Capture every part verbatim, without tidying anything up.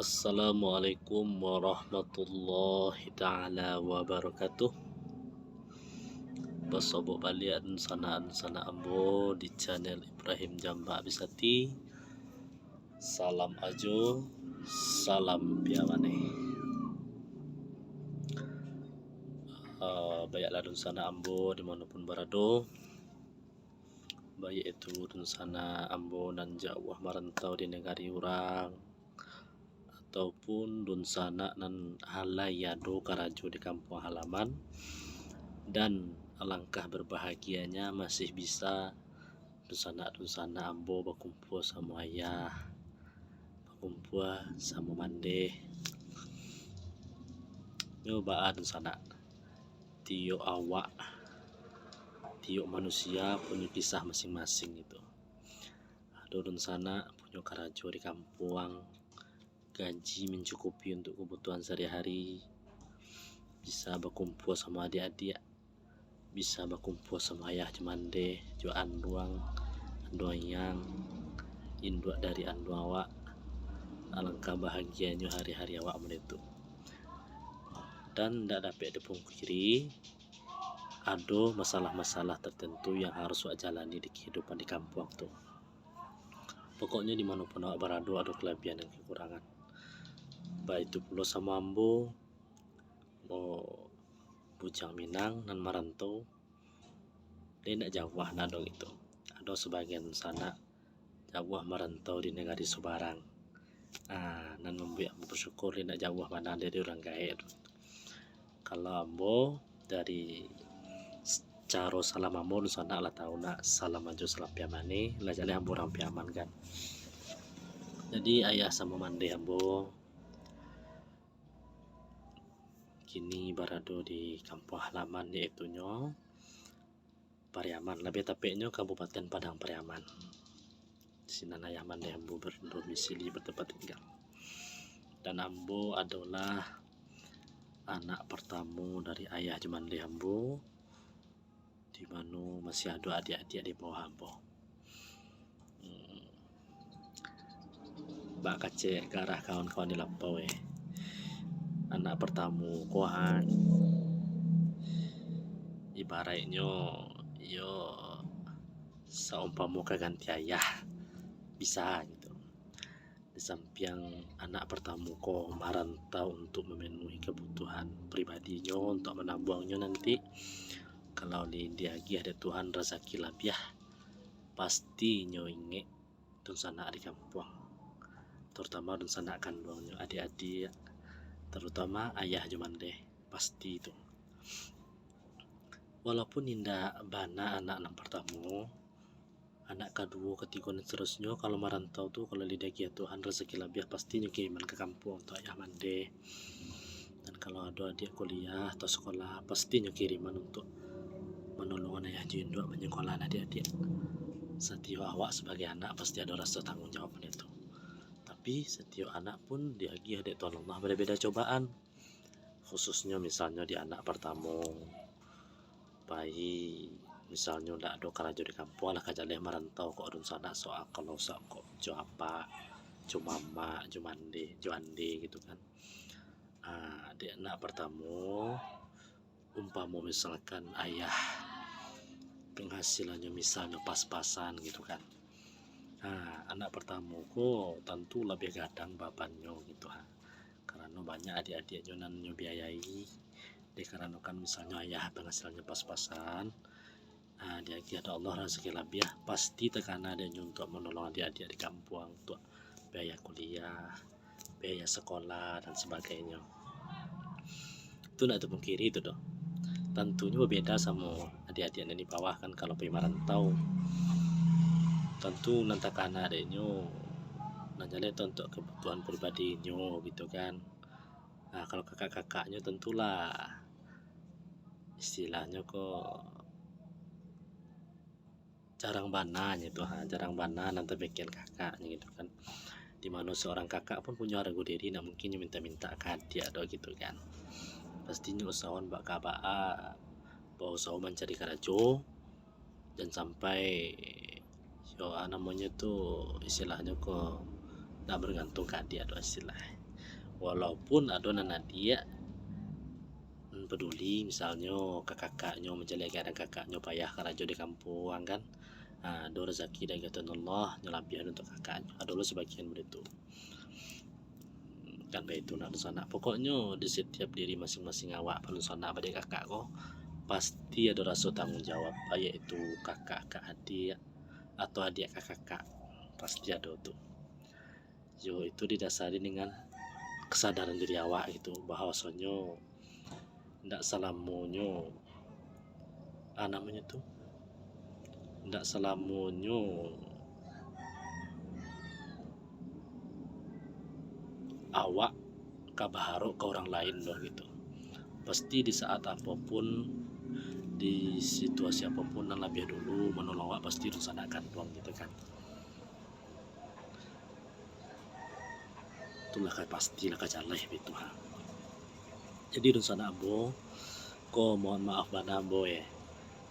Assalamualaikum warahmatullahi taala wabarakatuh. Basobok baliak dunsanak-dunsanak ambo di channel Ibrahim Jambak Bisati. Salam ajo, salam piamaneh. Ah, baiaklah dunsanak ambo di mano pun barado, baiak itu dunsanak ambo nan jauah marantau di nagari urang, ataupun dunsanak nan alai ado karajo di kampuang halaman, dan alangkah berbahagianya masih bisa dunsanak-dunsanak ambo bakumpua samo ayah, bakumpua samo mandeh. Nyo baa dunsanak, tiok awak, tiok manusia punyo kisah masing-masing gitu. Ado dunsanak punyo karajo di kampuang, gaji mancukupi untuak kabutuhan sahari-hari, bisa bakumpua samo adiak-adiak, bisa bakumpua samo ayah jo mandeh, jo anduang, anduang iyang, induak dari anduang awak. Alangkah bahagianyo hari-hari awak model tu. Dan ndak dapek dipungkiri, ado masalah-masalah tertentu yang harus awak jalani di kehidupan di kampuang tu. Pokoknyo, di mano pun awak barado, ado kalabiahan dan kakurangan. Baitu pulo samo ambo, mo-, Bujang Minang nan marantau, dek ndak jauah nan ado gitu. Ado sabagian sanak jauah marantau di nagari subarang. Ah, nan mambuek ambo basyukur, dek ndak jauah bana dari urang gaek tu. Kalau ambo, dari s-, caro salam ambo, dunsanak lah tau nak, salam ajo salam piamaneh, lah jaleh ambo urang Piaman kan. Jadi, ayah samo mandeh ambo kini barado di kampuang halaman, yaitunyo Pariaman, labiah tapeknyo Kabupaten Padang Pariaman. Sinan ayah mandeh ambo berdomisili, bertempat tinggal. Dan ambo adolah anak partamo dari ayah jo mandeh ambo, di mano masih ado adiak-adiak di bawah ambo. Hmm. Bak kacek garah kawan-kawan di lapau, eh. Anak partamo ko, ha, ibaraiknyo, iyo, saumpamo ka ganti ayah, bisa gitu. Di sampiang anak partamo ko marantau untuak mamenuhi kabutuhan pribadinyo, untuak manabuangnyo nanti, kalau di, diagiah dek Tuhan razaki labiah, pasti nyo ingek dunsanak di kampuang, tarutamo dunsanak kanduangnyo, adiak-adiak, tarutamo ayah jo mandeh, pasti tu. Walaupun indak bana anak nan partamo, anak kaduo, katigo, dan saterusnyo, kalau marantau tu, kalau diagiah Tuhan razaki labiah, pasti nyo kiriman ka kampuang untuak ayah mandeh. Dan kalau ado adiak kuliah atau sekolah, pasti nyo kiriman untuak manolongan ayah jo induak manyakolahan adiak-adiak. Satiok awak sabagai anak pasti ado raso tanggung jawab pado itu. Tapi, satiok anak pun diagiah dek Tuhan Allah beda-beda cobaan. Khususnyo misalnyo di anak partamo, pai, misalnyo ndak ado karajo di kampuang, lah ka jaleh marantau kok dunsanak, soal kalau sa-, kok jo apak, jo mamak, jo mandeh, jo andeh gitu kan. Ah, dek anak partamo, umpamo misalkan ayah panghasilannyo misalnyo pas-pasan gitu kan. Ah, anak partamo ko tantu labiah gadang babannyo gitu ha. Karano banyak adiak-adiaknyo nan nyo biayai. Dek karano kan misalnyo ayah panghasilannyo pas-pasan, ah, diagiah dek Allah razaki labiah, pasti takana dek nyo untuak manolong adiak-adiak di kampuang, untuak biaya kuliah, biaya sekolah, dan sebagainyo. Itu ndak tapungkiri tu doh. Tantunyo babeda samo adiak-adiak nan di bawah kan, kalau pai marantau. Tantu nan takana dek nyo, nan jaleh tu untuak kabutuhan pribadinyo gitu kan. Nah, kalau kakak-kakaknyo tantulah istilahnyo ko jarang bana nyo tu ha, jarang bana nan tapikian kakaknyo gitu kan. Di mano seorang kakak pun punyo arago diri, ndak mungkin nyo minta-minta ka adiak doh gitu kan. Pasti nyo usahoan bak ka baa, bausaho mancari karajo, jan sampai yo, ah, namonyo tu istilahnyo ko ndak bergantung ka adiak doh istilah. Walaupun ado nan adiak, mm, paduli, misalnyo ka kakaknyo, mancaliak keadaan kakaknyo payah karajo di kampuang kan. Ha, ado razaki dari Tuhan Allah, nyo labiah untuak kakaknyo. Ado lo sabagian baitu. Kan baitu nak dunsanak. Pokoknyo di satiap diri masing-masing awak dunsanak, badiak kakak ko, pasti ado raso tanggung jawab, baik itu kakak ka adiak, atau adiak ka kakak, pasti ado tu. Yo, itu didasari dengan kesadaran diri awak gitu, bahwasonyo ndak salamonyo, ah, namonyo tu, ndak salamonyo awak ka baharok ka urang lain doh gitu. Pasti di saat apo pun, di situasi apo pun, nan labiah dulu manolong awak pasti dunsanak ganduang gitu kan. Itulah ka pastilah ka jaleh baitu ha. Jadi dunsanak ambo ko, mohon maaf bana ambo eh,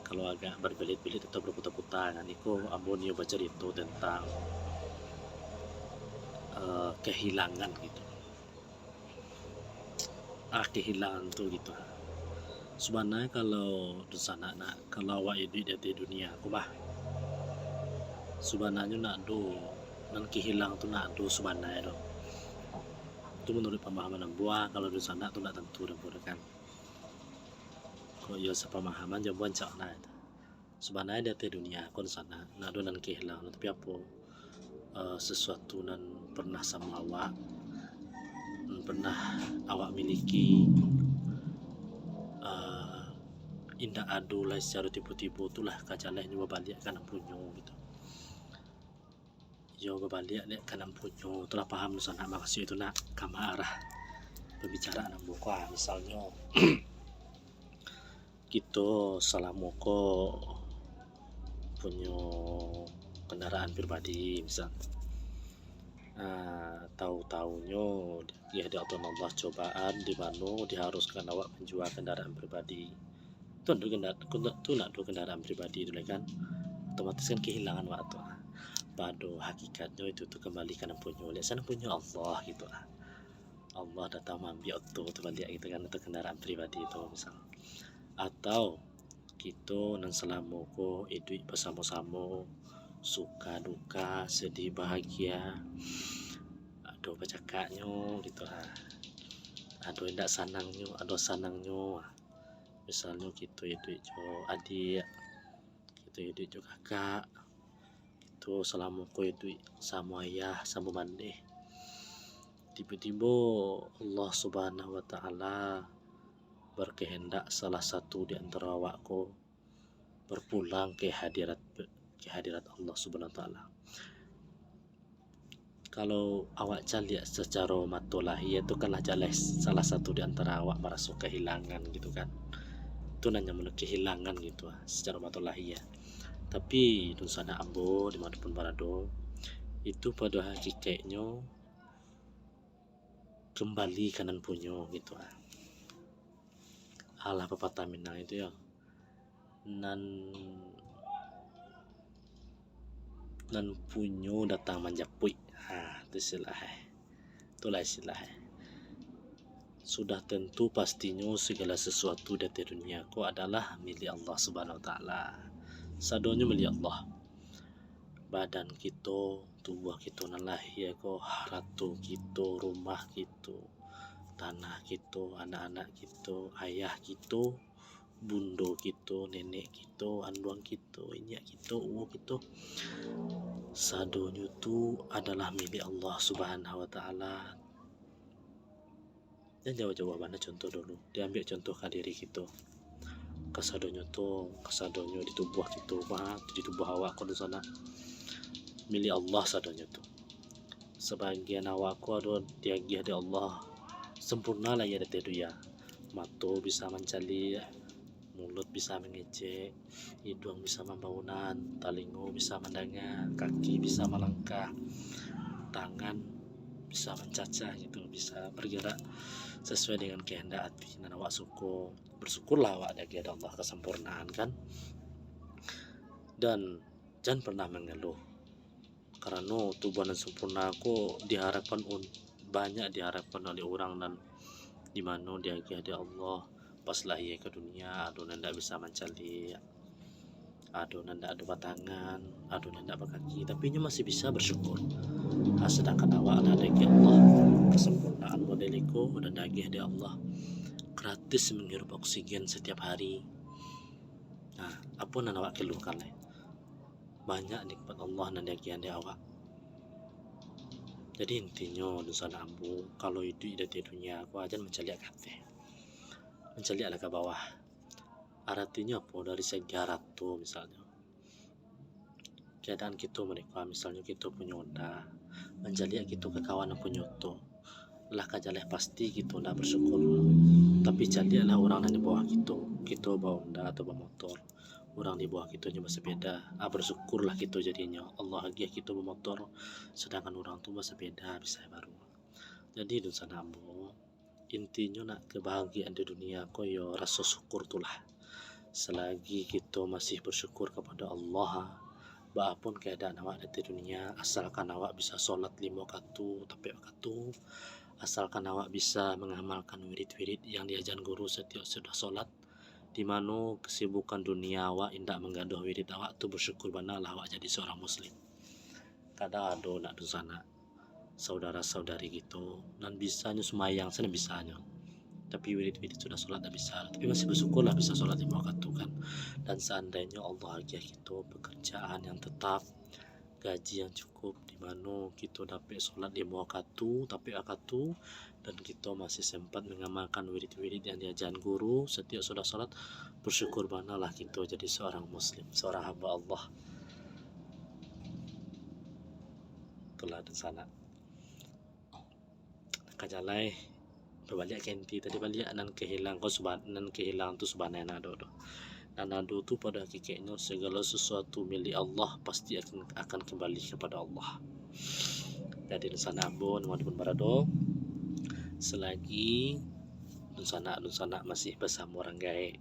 kalau agak berbelit-belit atau berputar-putar kan. Iko ambo nio bacarito tentang, eh, kehilangan gitu. Ah, kehilangan tu gitu. Sabananyo kalau dunsanak nak, kalau awak iduik di ateh dunia ko mah, sabananyo ndak ado nan kehilang tu, ndak ado sabananyo tu. Tu manuruik pamahaman ambo, kalau dunsanak tu ndak tantu doh ambo kan. Kok iyo sapamahaman jo ambo rancak nah tu. Sabananyo di ateh dunia ko dunsanak, ndak ado nan kehilang, tapi apo, eh, sesuatu nan pernah samo awak, nan pernah awak miliki, eh, indak ado lai sacaro tibo-tibo tu lah ka jaleh nyo babaliak ka nan punyo gitu. Yo, babaliak dek ka nan punyo tu lah, paham dunsanak makasuik tu nak, ka ma arah pambicaraan ambo ko ah. Misalnyo, kito salamo ko punyo kandaraan pribadi, misal, ah, tau-taunyo diagiah dek Allah cobaan di mano diharuskan awak manjua kandaraan pribadi. Tu ndak ado kenda-, tu ndak ado kandaraan pribadi tu lai kan, otomatis kan kahilangan awak tu. Pado hakikatnyo itu tu kambali ka nan punyo, lek sinan punyo Allah gitu lah. Allah datang maambiak oto tu baliak gitu kan, atau kandaraan pribadi tu misal. Atau kito nan salamo ko iduik basamo-samo, suka duka, sedih bahagia, ado bacakaknyo gitu ha. Ado indak sanangnyo, ado sanangnyo. Misalnyo kito iduik jo adiak, kito iduik jo kakak, kito salamo ko iduik samo ayah, samo mandeh. Tibo-tibo Allah Subhanahu wa Ta'ala barkahandak salah satu di antaro awak ko barpulang ka hadirat, ka hadirat Allah Subhanahu wa Ta'ala. Kalau awak caliak sacaro mato lahia tu kan lah jaleh salah satu di antaro awak maraso kahilangan gitu kan. Tu nan namo kahilangan gitu ah, sacaro mato lahia. Tapi dunsanak ambo dimanapun barado, itu pado hakikatnyo kambali ka nan punyo gitu ah. Alah papatah Minang itu yo, nan, nan punyo datang manjapuik. Ha, tu istilah eh. Itulah istilah eh. Sudah tentu pastinyo segala sesuatu di ateh dunia ko adalah milik Allah Subhanahu wa Ta'ala. Sadonyo milik Allah. Badan kito, tubuah kito nan lahia ko, harato kito, rumah kito, tanah kito, anak-anak kito, ayah kito, bundo kito, nenek kito, anduang kito, inyiak kito, uwo kito, sadonyo tu adalah milik Allah Subhanahu wa Ta'ala. Jan jauah-jauah bana contoh dulu. Diambiak contoh ka diri kito. Kasadonyo tu, kasadonyo di tubuah kito, bah, di tubuah awak ko di sinan milik Allah sadonyo tu. Sabagian awak ko ado diagiah dek Allah, sampurna lah iyo di ateh dunia. Mato bisa mancaliak, muluik bisa mangecek, iduang bisa mambaunan, talingo bisa mandanga, kaki bisa malangkah, tangan bisa mancacah gitu, bisa bergerak sesuai dengan kehendak hati nan awak suko. Bersyukurlah awak diagiah dek Allah kasampurnaan kan. Dan jan pernah mangaluh, karano tubuah nan sampurna ko diharapkan un-, Banyak diharapkan oleh urang nan di mano diagiah dek Allah, pas lahia ka dunia, ado nan ndak bisa mancaliak, ado nan ndak ado batangan, ado nan ndak bakaki, tapi inyo masih bisa basyukur. Ah, sadangkan awak lah diagiah Allah kasampurnaan model iko, nan diagiah dek Allah gratis manghirup oksigen satiap hari. Nah, apo nan awak kaluahkan lai? Banyak nikmat Allah nan diagiahan dek awak. Jadi intinyo, dunsanak ambo, kalau iduik di ateh dunia ko, jan mancaliak ka ateh. Mancaliaklah ka bawah. Aratinyo apo? Dari segi harato, misalnyo, keadaan kito mariko, misalnyo kito punyo onda, mancaliak kito ka kawan nan punyo oto, lah ka jaleh pasti kito ndak basyukur. Tapi caliaklah urang nan di bawah kito. Kito baonda atau bamotor, urang di bawah kito nyo basapeda. Ah, basyukurlah kito jadinyo, Allah agiah kito bamotor, sadangkan urang tu basapeda, bisa baru. Jadi, dunsanak ambo, intinyo nak kabahagiaan di dunia ko, yo raso syukur tu lah. Salagi kito masih basyukur kapado Allah, baa pun kaadaan awak di ateh dunia, asalkan awak bisa solat limo wakatu, tapek wakatu, asalkan awak bisa mangamalkan wirid-wirid yang diajan guru satiok sudah solat, di mano kasibukan dunia awak indak manggadoh wirid awak tu, basyukur bana lah awak jadi saurang muslim. Kadang ado nak dunsanak, saudara-saudari kito, nan bisanyo sumbayang, sanan bisanyo. Tapi wirid-wirid sudah solat ndak bisa, tapi masih basyukurlah bisa solat limo wakatu kan. Dan saandainyo Allah agiah kito pakarjaan yang tatap, gaji yang cukup, di mano kito dapek solat limo wakatu, tapek wakatu, dan kito masih sempat mangamalkan wirid-wirid yang diajakan guru satiok sudah solat, basyukur banalah kito jadi saurang muslim, saurang hamba Allah. Itulah dunsanak. Ka jaleh, babaliak ka inti tadi baliak, nan kahilang ko suba-, nan kahilang tu sabana nan ado tu. Nan ado tu pado hakikatnyo, sagalo sasuatu milik Allah, pasti akan, akan kambali kapado Allah. Jadi, dunsanak ambo, di mano pun barado, salagi dunsanak-dunsanak masih basamo urang gaek,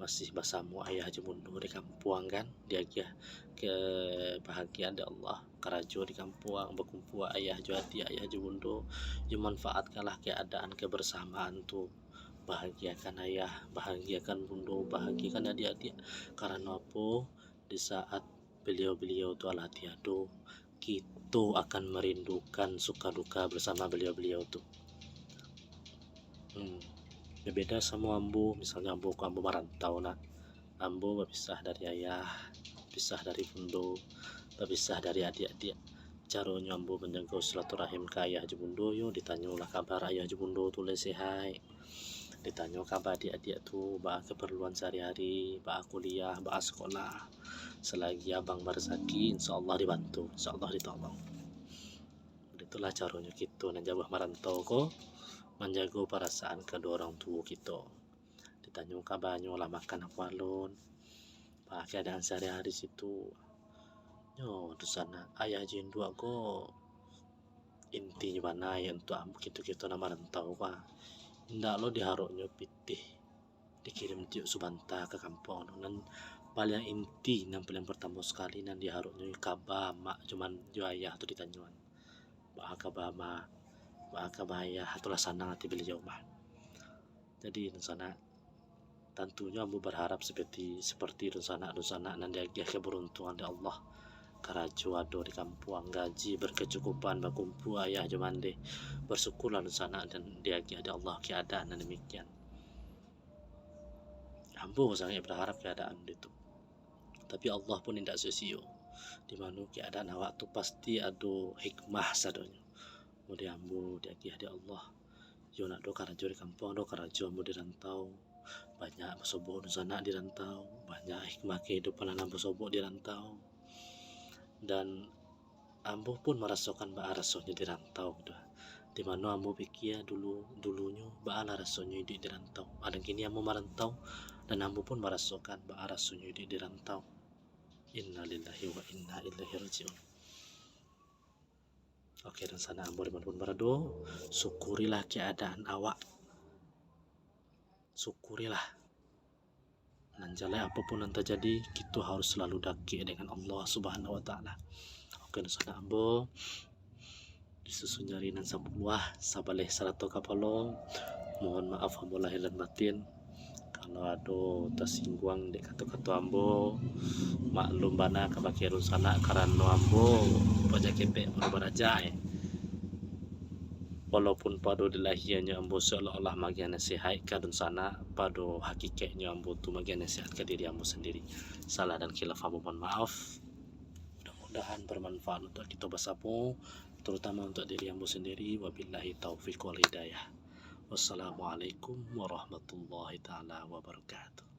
masih basamo ayah jo bundo di kampuang kan, diagiah kabahagiaan dek Allah, karajo di kampuang, bakumpua ayah jo adiak, ayah jo bundo, yo manfaatkanlah kaadaan kabarsamaan tu, bahagiakan ayah, bahagiakan bundo, bahagiakan adiak-adiak. Karano apo? Di saat baliau-baliau tu alah tiado, kito akan marindukan suka duka basamo baliau-baliau tu. Hmm. Babeda samo ambo, misalnyo ambo ko, ambo marantau nak. Ambo bapisah dari ayah, bapisah dari bundo, bapisah dari adiak-adiak. Caronyo ambo manjago silaturahim ka ayah jo bundo, yo ditanyolah kabar ayah jo bundo tu lai sehaik. Ditanyo kaba adiak-adiak tu, baa kaparluan sahari-hari, baa kuliah, baa sakolah. Salagi abang barasaki, insya Allah dibantu, insya Allah ditolong. Itulah caronyo kito nan jauah marantau ko, manjago parasaan kaduo urang tuo kito. Ditanyo kabanyo lah makan apo alun, baa kaadaan sahari-hari situ. Nyo, dunsanak, ayah jo induak ko intinyo bana untuak kito-kito nan marantau ko. Indak lo diharoknyo pitih dikirim tiok sabanta ka kampuang tu. Nan paliang inti, nan paliang partamo sakali, nan diharoknyo kaba mak jo man-, jo ayah tu ditanyoan. Baa kaba mak, baa kaba ayah, tu lah sanang ati baliau mah. Jadi, dunsanak, tantunyo ambo barharap saparti, saparti dunsanak-dunsanak nan diagiah kabaruntungan dek Allah. Karajo ado di kampuang, gaji bakacukupan, bakumpua ayah jo mandeh. Basyukurlah dunsanak nan diagiah dek Allah kaadaan nan damikian. Ambo sangaik barharap kaadaan itu. Tapi Allah pun indak sio-sio. Di mano kaadaan awak tu pasti ado hikmah sadonyo. Model ambo diagiah dek Allah. Yo nak do karajo di kampuang, do karajo ambo di rantau. Banyak basobok dunsanak di rantau. Banyak hikmah kahidupan nan ambo sobok di rantau. Dan ambo pun marasokan baa rasonyo di rantau tu. Di mano ambo pikia dulu, dulunyo baa lah rasonyo iduik di rantau. Adan kini ambo marantau, dan ambo pun marasokan baa rasonyo iduik di rantau. Innalillahi wa inna ilaihi raji'un. Oke, dunsanak ambo di mano pun barado, syukurilah kaadaan awak. Syukurilah. Nan jaleh apo pun nan tajadi, kito harus salalu dakek dengan Allah Subhanahu wa Ta'ala. Oke, dunsanak ambo. Disusun jari nan sapuluah, sabaleh sarato kapalo. Mohon maaf ambo lahir dan batin. Kalau ado tasingguang dek kato-kato ambo, maklum bana kabake dunsanak, karano ambo paja kepek baru baraja, eh. Walaupun pado di lahianyo ambo seolah-olah magiah nasihat ka dunsanak, pado hakikatnyo ambo tu magiah nasihat ka diri ambo sandiri. Salah dan khilaf ambo mohon maaf. Mudah-mudahan bermanfaat untuk kito basamo, terutama untuk diri ambo sandiri. Wabillahi taufiq wal hidayah. Wassalamualaikum warahmatullahi taala wabarakatuh.